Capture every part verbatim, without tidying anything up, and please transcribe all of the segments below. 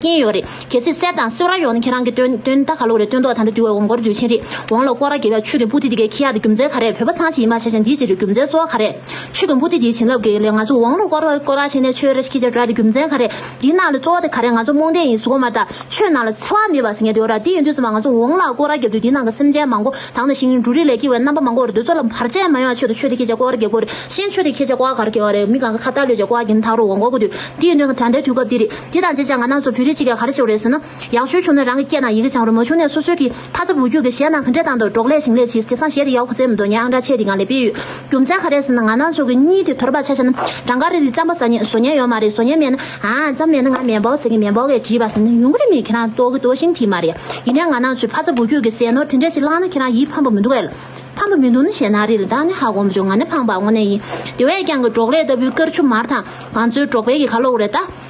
ཡིན་ཡོད་རེད། གལ་སྲིད་གསེར་དང་སིལ་བར་ཡོང་ན་ཁྱེད་རང་གི་སྟོན་སྟོན་ད་ག་ལོ་རེད། སྟོན་ཐོག་ད་ལྟ་དུས་འོང་སྐོར་དུས་ཕྱིན་རེད། འོང་ལ་སྐོར་ར་རྒྱབ་ཡ་ཆུ་གི་པུ་ཏི་དེ་གའི་ཁྱི་ཡག་དེ་རྒྱུ་མཚན་ག་རེད། བོད་པ་ཚང་ཞིག་ཡིན་པ་ཆ་ཆ་འདིའི་ཆེད་དུ་རྒྱུ་མཚན་གཙོ་བོ་ག་རེད། ཆུ་གི་པུ་ཏི་དེའི་བྱིན་རླབས་ཀྱི་ལས་ང་ཚོ་འོང་ལ་སྐོར་ར་སྐོར་ར་བྱས་ནས་ཆོས་ར་ཤིག་ཁྱི་ཆ་འགྲོ་ཡ་དེ་རྒྱུ་མཚན་ག་རེད། དེའི་ནང་ལ་གཙོ་བོ་དེ་ག་རེད། ང་ཚོ་རྨོངས་དད་ཡིན་གཟུགས་པོ་མ་རེད་ད། ཆོས་ནང་ལ་འཚེ་བ་མེད་པ་ཟེར་མཁན་དེ་ཡོད་ར། དེ་ཡིན་དུས་ཙམ་པ་ང་ཚོ་འོང་ལ་སྐོར་ར་རྒྱབ་དུས་དེའི་ནང་གི་སེམས་ཅན་མང་པོ་ད་ནང་བཞིན་འབྲུ་རིགས་ལས་སྐྱེ་བའི་རྣམ་པ་མང་པོ་རེད། འདི་ཚོ་ལ་བར་ཆད་མ་ཡོང་བ་ཆེད་དུ་ཆོས་དེ་ཁྱི་ཆ་སྐོར་ར་རྒྱབ་དགོས་རེད། གཞན་ཆོས་དེ་ཁྱི་ཆ་སྐོར་ར་ག་རེ་རྒྱབ་པ་རེད། མི་གང་ག་ཁ་བརྡ་ལོས་ཀྱང་སྐོར་ར་རྒྱབ་ནས་ད་རུང་འོང་དགོས་དགོས་དུས། དེ་ཡིན་དུས་ད་ལྟའི་དུས་སྐབས་འདི་རེད། དེ་དང་ཅི་བྱ་ང་རང་ཚོ་བོད་རིགས་གཅིག་གིས་ག་རེ་བྱེད་དགོས་རེད་ཟེར་ན། ཡག་ཤོས་བྱུང་ན་རང་གི་སྐད་ནང་ཡི་གེ་སྦྱང་རོགས། མ་བྱུང་ན་སོ་སོའི་གི་ཕ་ཚ་བུ་རྒྱུད་ཀྱི་གཞས་ནང་ག་འདྲས་བཏང་འདུག་འབྲོག་ལས་ཞིང་ལས་བྱེད་དེང་སང་གཞས་དེ་ཡག་པོ་ཚད་མི་འདུག་ངས་ཨང་གྲངས་ཆེ་དེ་གང་ལས་སྤེལ་ཡོད། རྒྱུ་མཚན་ག་རེ་ཟེར་ན། ང་རང་ཚོ་གི་གཉིད་དེ་དོར་བ་ཆ་བཞག་ན་གྲངས་ཀ་རེ་རེ་རྩམ་པ་ཟ་མཁན་བཟོ་མཁན་ཡོད་མ་རེད། བཟོ་མཁན་མེད་ན། ཨ་རྩམ་མེད་ན་ང་མེ་འབོག་ཟེར་གི་མེ་འབོག་གིས་བྲིས་པ་ཟེར་ན་ཡོང་གི་རེད། མི་ཁྱེད་རང་ལྟོ་གི་ལྟོ་ཤིང་དེ་མ་རེད། ཡིན་ནའི་ང་རང་ཚོའི་ཕ་ཚ་བུ་རྒྱུད་ཀྱི་ཟས་ནོར་དེ་འདྲས་ཞིག་བླངས་ན་ཁྱེད་རང་ཡིད་ཕམ་པ་མི་འདུག་གས། ཕམ་པ་མི་འདུག་ན་ཞེད་སྣང་རེད་ལ། ད་ནི་ཧ་གོ་མ་བྱུང་། ང་ནི་ཕངས་པ་དངོས་གནས་ཡིན། དེ་བས་ཀྱང་གི་འབྲོག་ལས་ལྟ་བུའི་དཀར་ཆུ་མར་དང་ང་ཚོའི་འབྲོག་པའི་གི་ག་ལོག་རེད་ད།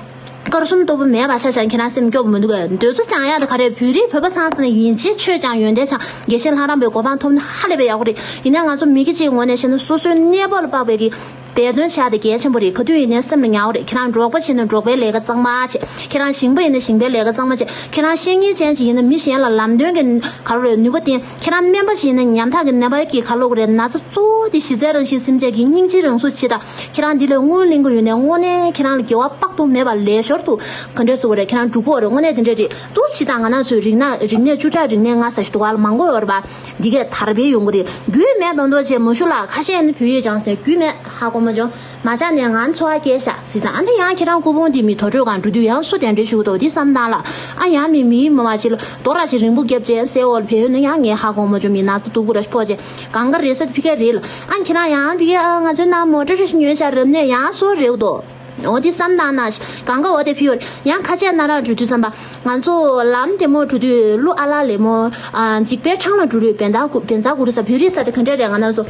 དཀར་གསུམ་ལྟ་བུ་མེད་པ་ཆ་བཞག་ཁྱེད་རང་སེམས་སྐྱོ་པོ་མི་འདུག་གས། འདོད་ཚུལ་སྦྱང་ཡག་དེ་ག་རེད། བོད་རིགས་བོད་པ་ཚང་ཚང་ཡིན་གཅིག་ཆོས་སྦྱང་ཡོན་ཏན་སྦྱང་། དགེ་བཤེས་ལྷ་རམས་པའི་གོ་འཕང་ཐོབ་ན་ཧ་ལས་པའི་ཡག་པོ་རེད། ཡིན་ནའི་ང་ཚོ་མི་སྐྱ་གཅིག་ངོས་ནས་བཤད་ན་སོ་སོའི་གནས་བབ་ལ་དཔག་པའི་གི་འབད་བརྩོན་བྱ་དེ་གལ་ཆེན་པོ་རེད། ག་དུས་ཡིན་ནའི་སེམས་ལ་ཉར་དགོས་རེད། ཁྱེད་རང་འབྲོག་པ་བྱས་ན་འབྲོག་པའི་ལས་ཀ་གཙང་མ་བྱེད། ཁྱེད་རང་ཞིང་པ་ཡིན་ན་ཞིང་པའི་ལས་ཀ་གཙང་མ་བྱེད། ཁྱེད་རང་བཤེས་གཉེན་ཅན་ཞིག་ཡིན་ན་མི་གཞན་ལ་ལམ་སྟོན་གྱི་ག་རེ་རེད་ནུས་པ་བསྟན། ཁྱེད་རང་སྨན་པ་ཞིག་ཡིན་ན་ཉམ་ཐག་གི་ནད་པ་གི་ག་ལོག་རེད། ན་ཚ་གཙོ་བོ་དེ་གཞི་རྩའི་རང་བཞིན་སེམས་ཅན་གྱི་སྙིང་རྗེའི་རང་གཟུགས་བྱེད་དང་། ཁྱེད་རང་འདི་ལས་སྔོན་གླེང་གི་ཡོད་ནའི་དངོས་གནས་ཁྱེད་རང་ལ་དགེ་བ་དཔག་ཏུ་མེད་པ་ལས་ཞོར་དུ་ག་འདྲས་ཟེར་དགོས་རེད། ཁྱེད་རང་སྒྲུབ་དགོས་རེད། དངོས་གནས་དེ་འདྲས་རེད་འདུག་ཅི་ད་ང་རང་ཚོའི་རིག་གནས་རིག་གནས་བཅུ་ཕྲག་རིག་གནས་ལྔ་ཟེར་ཞིག་འདུག་ག་ལ་མང་པོ་ཡོད་རེད་པ། འདི་གས་དར་འཕེལ་ཡོང་གི་རེད། རྒྱུས་མེད་མདོག་མདོག་བྱས་མ་ཞུ་ལ། ཁ་ཤས་ནི་བོད་ཡིག་སྦྱངས་ཟེར་རྒྱུས་མེད་ཧ་གོ་མ་བྱུང་། མ་ཆགས་ནས་ང་ཚོ་ཨ་སྐྱེས་ཤག་ཟེར་ཙང་། ཨ་འདི་ཡང་ཁྱེད་རང་སྐུ་ཕུང་འདི་མི་དོ་གྲོད་ཁང་འགྲོ་དུས་ཡང་སུ་གདན་འདྲེན་ཞུ་གི་འདུག་འདི་བསམ་སྟངས་ལ། ཨ་ཡང་མི་མིའི་མི་མ་ཅིག་ལ་རྡོ་ར་ཞིག་རིང་པོ་བརྒྱབ་བྱས་སེ་འོག་ལ་བེད་ཡོད་ན་ཡང་ངས་ཧ་གོ་མ་བྱུང་། མི་ན་ཚ་སྟུག་པོ་ར་ཕོག་བྱས་གང་ག་རེད་ས་དེ་ཕི་ཀ་རེད་ལ། ཨ་ཁྱེད་རང་ཡང་ཕི་ཀ་ཨ་ང་ཚོའི་ནང་མོ་ཊ་རེ་ཞིག་ཉོས་ཤག་རབ་གནས་ཡང་སོ་རེད་འདུག་འོ་དེ་བསམ་སྟངས་ན་གང་ག་འོ་དེ་ཕི་ཡོད་ཡང་ཁ་ཆད་ན་རག་འགྲོ་དུས་ཙམ་པ། ང་ཚོ་ལམ་བདེ་མོ་འགྲོ་དུས་གླུ་ཨ་ལ་ལེ་མོ། ཨ་འཇིགས་པའི་འཕྲང་ལ་འགྲོ་དུས་བན་ཛ་གུ་བན་ཛ་གུ་རུ་ས་བོད་རིགས་ས་དེ་ག་འདྲས་རེད། ང་རང་ཚོ་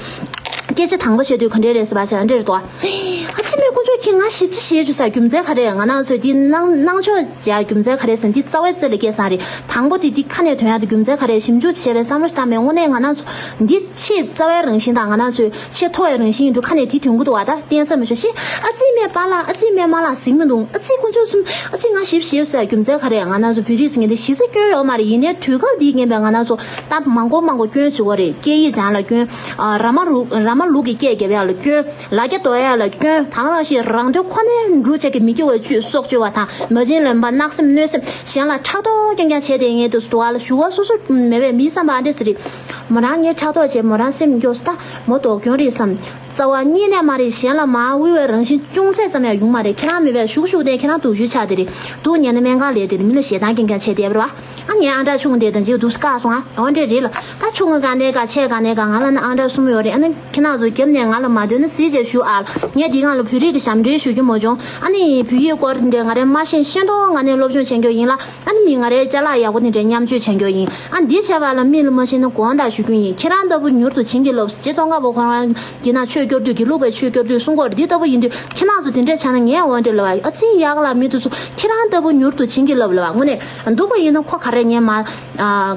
སྐད་ཆ་དང་པོ་བཤད་དུས་ག་འདྲས་རེད་ཟེར་བ་ཞིག་ཨ་འདྲས་རེད་དོ། ཨ་ཙི་མའི་དཀོན་མཆོག་མཁྱེན། ང་ཞིབ་ཅིག་བཤད་རྒྱུ་ས་རྒྱུ་མཚན་ག་རེ། ང་རང་ཚོས་འདི་གནང་གནང་ཕྱོགས་བྱ་རྒྱུ་མཚན་ག་རེ་ཟེར་ན། འདི་རྩ་བའི་རྩེ་ལ་སྐྱེས་སང་རེད། དང་པོ་དེ་འདི་ཁ་ནས་ཐོན་ཡག་དེ་རྒྱུ་མཚན་ག་རེ། ཞིབ་འཇུག་བྱས་པའི་བསམ་བློ་ཞིག་བཏང་མེད། དངོས་གནས་ང་རང་ཚོ་འདི་ཆེས་རྩ་བའི་རང་བཞིན་དང་ང་རང་ཚོའི་ཆེས་མཐོ་བའི་རང་བཞིན་ཡིན་འགྲོ། ཁ་ནས་དེ་ཐོན་གི་འདུག་བ། ད་བསྟན་ས་མི་ཤོ་ཤི། ཨ་ཙི་མའི་པཱ་ལགས། ཨ་ཙི་མའི་མ་ལགས་ཟིག་མི་འདུག་ཨ་ཙི་དཀོན་མཆོག་གསུམ། ཨ་ཙི་ང་ཞིབ་ཞིབ་ཟེར་རྒྱུ་མཚན་ག་རེ། ང་རང་ཚོ་བོད་རིགས་ཟེར་མཁན་དེ་གཞི་རྩ་སྐྱོན་ཡོད་མ་རེད། ཡིན་ནའི་དུས་སྐབས་འདིའི་རྐྱེན་པས་ང་རང་ཚོ་ད་མང་པོ་མང་པོ་སྐྱོན་བྱེད་དགོས་རེད། སྐད་ཡིག་སྦྱང་ལ་སྐྱོན། ཨ་ར་མ་རུ་ར་མ་ལུག་གི་སྐད་རྒྱབ་ཡག་ལ་སྐྱོན། ལ་རྒྱ་འདོགས་ཡག་ལ་སྐྱོན། ད་ག་ནང་བཞིན་རང་དོན་ཁོ་ནའི་འགྲུལ་བྱེད་ཀྱི་མི་སྐྱོ་བའི་བཅུད་སྲོག་གཅོད་པ་དང་། མ་བྱིན་ལེན་པ། གནག་སེམས་གནོད་སེམས། གཞན་ལ་ཕྲག་དོག་རྐྱང་རྐྱང་བྱས་ཏེ་ངས་དུ་སུ་དུ་བ་ལ་ཞུ་བ་སོ་སོ་མེད་པའི་མི་བསམ་པ་ཨ་འདྲས་ཟེར་རེད། མོ་རང་ངས་ཕྲག་དོག་བྱས་མོ་རང་སེམས་སྐྱོ་སོ། ད་མོ་དོགས་སྐྱོན་རེད་བསམ། རྩ་བ་ཉིད་ནས་མ་རེད། གཞན་ལ་མ་དབུལ་བའི་རང་བཞིན་ཅུང་ཟད་ཙམ་ཡང་ཡོང་མ་རེད། ཁྱེད་རང་མེད་པའི་ཞུགས་ཞུགས་ཏེ་ཁྱེད་རང་སྡུག་ཤོས་ཆགས་དེ་རེད། སྡུག་ཉལ་ན་སྨན་ཁང་ལས་དེ་རེད། མི་ལ་ཞེ་སྡང་རྐྱང་རྐྱང་བྱས་བསྡད་པ་རེད་བ། ཨ་ངའི་ཨང་གྲངས་ཆུང་དེ་དང་གཅིག་འདུག་སེ་བཀག་སོང་ཨ། འོ་འདྲས་རེད་ལ། ད་ཆུང་ངུ་ག་ནས་ག་ཆེ་ག་ནས་ག་ང་ལ་ནི་ཨང་གྲངས་གསུམ་ཡོད་རེད། ཨ་ནི་ཁྱེད་རང་ཚོ་རྒྱབ་ནས་ང་ལ་མ་འདོད་ན་སྲིད་ཅེས་ཞུ་ཨ་ལ། ངས་འདི་སྒང་ལ་བོད་རིགས་ཀྱི་ཞབས་འདྲེན་ཞུ་རྒྱུ་མ་བྱུང་། ཨ་ནི་བོད་ཡིག་སྐོར་འདི་འདྲས་ང་རའི་མ་ཤེས་ཤེས་མདོག་ང་ནས་སློབ་སྦྱོང་བྱེད་མཁན་ཡིན་ལ། ཨ་ནི་མི་ང་རའི་ཅ་ལག་ཡག་པོ་འདི་འདྲས་མཉམ་སྤྱོད་བྱེད་མཁན་ཡིན། ཨ་འདི་བྱས་པ་ལ་མི་ལ་མ་ཤེས་ན་དགོངས་དག་ཞུ་རྒྱུ་ཡིན། ཁྱེད་རང་ལྟ་བུ་མྱུར་དུ་བྱིན་གྱིས་རློབས། རྗེ་ཙོང་ཁ་པ་ཁོ་རང་འདི་ན་ཆོས་སྐྱོར་དུས་དགེ་ལུགས་པའི་ཆོས་སྐྱོར་དུས་གསུང་སྐོར་འདི་ལྟ་བུ་ཡིན་དུས་ཁྱེད་རང་ཚོ་འདི་འདྲས་བྱས་ན་ངས་འོ་འདྲས་ལབ་པ། ཨ་ཙི་ཡག་ལ་མི་དེ་ཚོ་ཁྱེད་རང་ལྟ་བུ་མྱུར་དུ་བྱིན་གྱིས་རློབས་ལབ་པ། དངོས་གནས་འདུག་པ་ཡིན་ན་ཁོ་ག་རེ་ངས་མ་ཨ་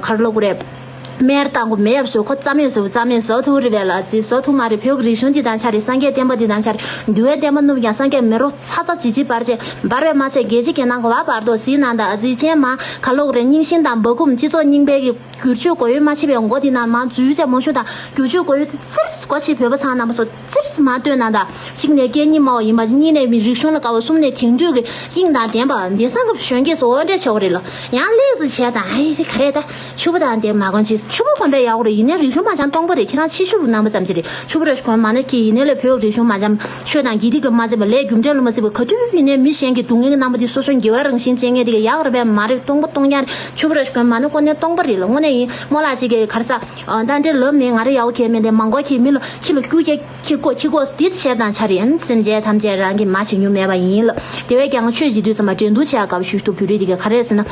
ག་རེ་ལབ་དགོས་རེད། མེར་བཏང་གོ་མེ་ཡབ་སུ་ཁོ་རྩ་མེད་བཟོ་རྩ་མེད་བཟོ་ཐུབ་རེད་པས་ལ། ཙི་བཟོ་ཐུབ་མ་རེད། བོད་ཀྱི་རིག་གཞུང་འདི་དང་ཆ་རེད། སངས་རྒྱས་བསྟན་པ་འདི་དང་ཆ་རེད། འདུལ་བའི་བསྟན་པ་བསྣུབས་ཀྱང་སངས་རྒྱས་མེ་རོ་ཚ་ཚ་ཇི་ཇི་འབར་བྱེད་འབར་བས་མ་ཚད་རྒྱལ་སྤྱི་རྒྱལ་ནང་ག་བ་བར་དོ་གཟིགས་གནང་དང་། ཨ་ཙི་ཅན་མ་ག་ལོག་རེད། རྙིང་ཞེན་དང་འབའ་འཁུམས་སྤྱི་ཚོགས་རྙིང་པའི་གི་སྒྱུར་བཅོས་གོ་ཡོད་མ་ཕྱིན་པའི་མགོ་དེ་ནང་མང་འཛུལ་བྱས་མ་ཞུ་དང་། སྒྱུར་བཅོས་གོ་ཡོད་དེ་ཚིར་སྒོ་ཕྱེ་བོད་པ་ཚང་རྣམ་པ་ཚོ་ཚིར་མ་སྟོན་ན་ད། གཅིག་ནས་སྐད་གཉིས་སྨྲ་བ་ཡིན་པ། གཉིས་ནས་མི་རིག་གཞུང་ལ་དགའ་བ། གསུམ་ནས་དེང་དུས་ཀྱི་དབྱིངས་དང་ལྡན་པ། འདི་སང་གི་གཞོན་སྐྱེས་སུ་འོ་འདྲ་ཆོག་རེད་ལ། ཡང་ལེགས་སུ་བྱས་དང་། ཨེ་དེ་ག་རེད་ད། ཕྱུ་པ་དང་དེ་མ་གོན་ཅིག་ཕྱུ་པ་གོན་པའི་ཡག་པོ་རེད། ཡིན་ནའི་རིག་གཞུང་མ་འཇམ་སྟོང་པ་རེད། ཁྱེད་རང་ཕྱི་ཕྱུ་པ་རྣམ་པ་ཙམ་ཅིག་རེད། ཕྱུ་པ་རེ་ཞིག་གོན་མ་ན་ཁྱེད་ཡིན་ནའི་ལས་བོད་རིག་གཞུང་མ་འཇམ། ཆོས་དང་དགེ་སྡིག་ལ་མ་བརྩི་བ། ལས་རྒྱུ་འབྲས་ལ་མ་བརྩི་བ། ག་དུས་ཡིན་ནའི་མི་གཞན་གྱི་སྡུག་བསྔལ་གྱི་རྣམ་པ་དེ་སོ་སོའི་དགེ་བའི་རང་བཞིན་ཅན་ངེས་དེ་ག་ཡག་རེད་པས་མ་རེད། སྟོང་པ་སྟོང་རྐྱང་རེད། ཕྱུ་པ་རེ་ཞིག་གོན་མ་ན་ཀོ་ནའི་སྟོང་པ་རེད་ལ། དངོས་གནས་ཡིན་རྨོ་ལགས་ཅིག་གིས་ག་རེ་ཟ། ཨ་ད་འདྲེ་ལབ་མེད། ང་རེ་ཡག་པོ་གལ་མེད་དེ་མང་གོ་ཁྱེད་མི་ལ་ཁྱི་ལ་རྒྱུ་རྐྱེན། ཁྱི་ཀོ་ཁྱི་ཀོ་འདི་བྱས་དང་ཆ་རེད། སེམས་ཅན་ཐམས་ཅད་རང་གི་མ་བྱེད་མྱོང་མེད་པ་ཡིན་ལ། དེ་བས་ཀྱང་ཆོས་བྱེད་དུས་ཙམ་པ་འགྲན་བསྡུར་བྱེད་དགའ་བ་ཞུ་ཐུབ། བོད་རིགས་དེ་ག་ག་རེ་ཟེར་ན།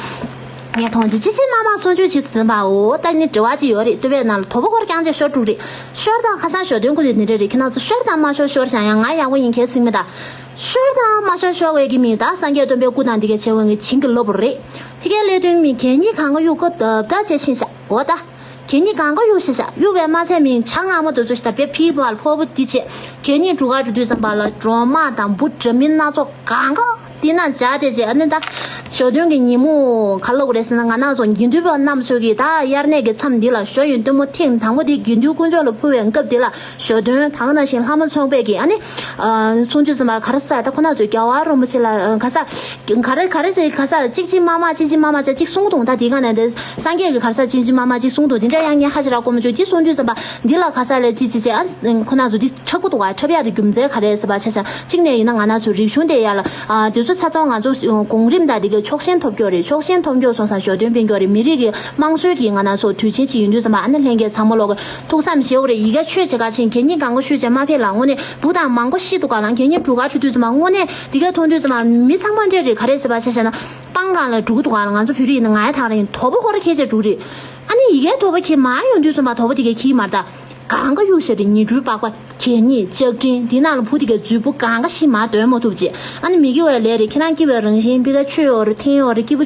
ངས་མཐོང་ཆེ་ཅི་ཅི་མ་མ་ཚོང་ཆོས་བྱེད་ཟིན་པའོ། ད་ནི་དྲི་བ་ཅི་ཡོད་རེད། ལྟོས་པས་ན་ལ་དོ་པོ་ཁོར་རྐྱང་ཅེ་ཤོར་དྲུག་རེད། ཤོར་དང་ཁ་སང་ཞོ་སྟོན་ཁོ་ཚོས་འདི་འདྲ་རེད། ཁྱེད་རང་ཚོ་ཤོར་དང་མ་ཤོར་ཤོར་བྱ་ཡང་ང་ཡག་པོ་ཡིན་ཁྱེད་ཟིན་མི་ད། ཤོར་དང་མ་ཤོར་ཤོར་བའི་གི་མི་ད་སངས་རྒྱས་སྟོན་པའི་སྐུ་དང་འདི་གའི་ཆེ་བོ་ངས་བྱིན་གི་ལོབ་རེད། ཕི་ཀའི་ལས་དོན་མི་གད་སྙིགས་གང་ག་གཡུག་གི་ཏབ་ཏབ་བྱས་ཕྱིན་ཤག་འོ་ད། གད་སྙིགས་གང་ག་གཡུག་ཤ་ཤ་གཡུག་པའི་མ་ཚད་མིན་བྱ་ངར་མ་དུ་ཚོ་ཞིག་ད་བེ་ཕི་བར་ཕོ་བོ་འདི་བྱེད། གད་སྙིགས་གྲུ་ཁ་འགྲོ་དུས་ཙམ་པ་ལ་སྒྲོལ་མ་དང་འབུ་འདྲ་མིན་སྣ་ཚོགས་གང་ག་ དེ་ན་བྱ་དེ་བྱས་ཨ་ནི་ད། ཞོ་སྟོན་གྱི་ཉིན་མོ་ག་ལ་གོ་རེད་ཟེར་ན། ང་ནང་ཚོ་དགེ་འདུན་པ་རྣམས་ཚོ་གིས་ད་དབྱར་གནས་ཀྱི་མཚམས་འདི་ལ་ཞོ་ཡི་སྟོན་མོ་ཐེངས་དང་པོ་དེ་དགེ་འདུན་དཀོན་མཆོག་ལ་ཕུལ་བའི་སྐབས་འདི་ལ་ཞོ་སྟོན། ད་ག་ནང་བཞིན་ལྷ་མོ་ཚོགས་པས་ཀྱིས་ཨ་ནི། ཨ་གསུང་རྒྱུ་ཙམ་པ་ག་རེ་ཟེར། ད་ཁོ་ན་ཚོས་རྒྱལ་བ་རིན་པོ་ཆེ་ལ་ག་ས་ག་རེ་ག་རེ་ཟེར། ག་ས་གཅིག་གཅིག་མ་མ་གཅིག་གཅིག་མ་མ་བྱས་གཅིག་གསུང་གི་འདུག་ད་དེ་ག་ནས་དེ་སངས་རྒྱས་ཀྱི་ག་རེ་ཟེར་གཅིག་གཅིག་མ་མ་གཅིག་གསུང་འདུག་དེ་འདྲ་ཡང་ངས་ཧ་ཅང་ར་གོ་མ་བྱུང་། དེ་གསུང་རྒྱུ་ཙམ་པ་འདི་ལ་ག་ས་ལས་གཅིག་གཅིག་བྱས་ཨ་ཁོ་ན་ཚོ་དེ། འཁྲབ་ཀྱི་འདུག་ག་འཁྲབ་ཡག་དེ་རྒྱུ་མཚན་ག་རེ་ཟེར་བ་ཆ་བཞག་གཅིག་ནས་ཡིན་ན་ང་རང་ཚོ་རིག་གཞུང་དེ་ཡར་ལ་ཨ་དུས་ཚོད་ཆ་ཚང་ང་ཚོ་གོང་རིམ་དང་དེ་གའི་ཆོག་ཤེས་ཐོབ་རྒྱུ་རེད། ཆོག་ཤེས་ཐོབ་རྒྱུ་སོང་ཙང་ཞོ་སྟོན་སྤེལ་རྒྱུ་རེད། མི་རིགས་ཀྱི་དམངས་སྲོལ་གྱི་ང་རང་ཚོ་དུས་ཆེན་ཅིག་ཡིན་དུས་ཙམ་པ་ཨ་ནི་ལྷན་རྒྱས་ཚང་མ་ལོག་གི་ཐུགས་བསམ་བཞེས་འོ་རེད། ཡི་གེ་ཆོས་བྱེད་ག་ཕྱིན་གད་སྙིགས་གང་ག་ཤུལ་བྱས་མ་ཕེབས་ལ་དངོས་གནས་འབུ་དང་མང་པོ་ཤི་འདུག་ག་ལ་གད་སྙིགས་སྒྲུག་ག་འགྲོ་དུས་ཙམ་པ་དངོས་གནས་དེ་གའི་མཐོང་དུས་ཙམ་པ་མི་ཚང་མ་འདྲ་རེད། ག་རེ་ཟེར་བ་ཆ་བཞག་ན་སྤང་གང་ལ་འགྲོ་གི་འདུག་ག་ལ། ང་ཚོ་བོད་རིགས་ཡིན་ན་ང་ཡང་ཐག་རིང་དོ་པོ་ཁོ་ར་ཁྱེར་བྱས་འགྲོ་གི་རེད། ཨ་ནི་ཡི་གེ་དོ་པོ་ཁྱེར་མ་ཡོང་དུས་ཙམ་པ་དོ་པོ་དེ་གའི་ཁྱེར་མ་རེད་ད། གང་ག་གཡུག་བཞག་རེད། ཉི་སྦྲུལ་པགས་པ། གད་སྙིགས། ལྕགས་ཀྲིན། དེ་ནང་ལ་འབུ་དེ་གའི་རྫུས་འབུ་གང་ག་ཤི་མ་འདོན་མ་ཐུབ་ཅེས། ཨ་ནི་མི་དགེ་བའི་ལས་རེད། ཁྱེད་རང་སྐྱིད་པའི་རང་བཞིན་པི་ད་ཆོས་ཡོད་རེད། འཐེན་ཡོད་རེད། སྐྱིད་པོ།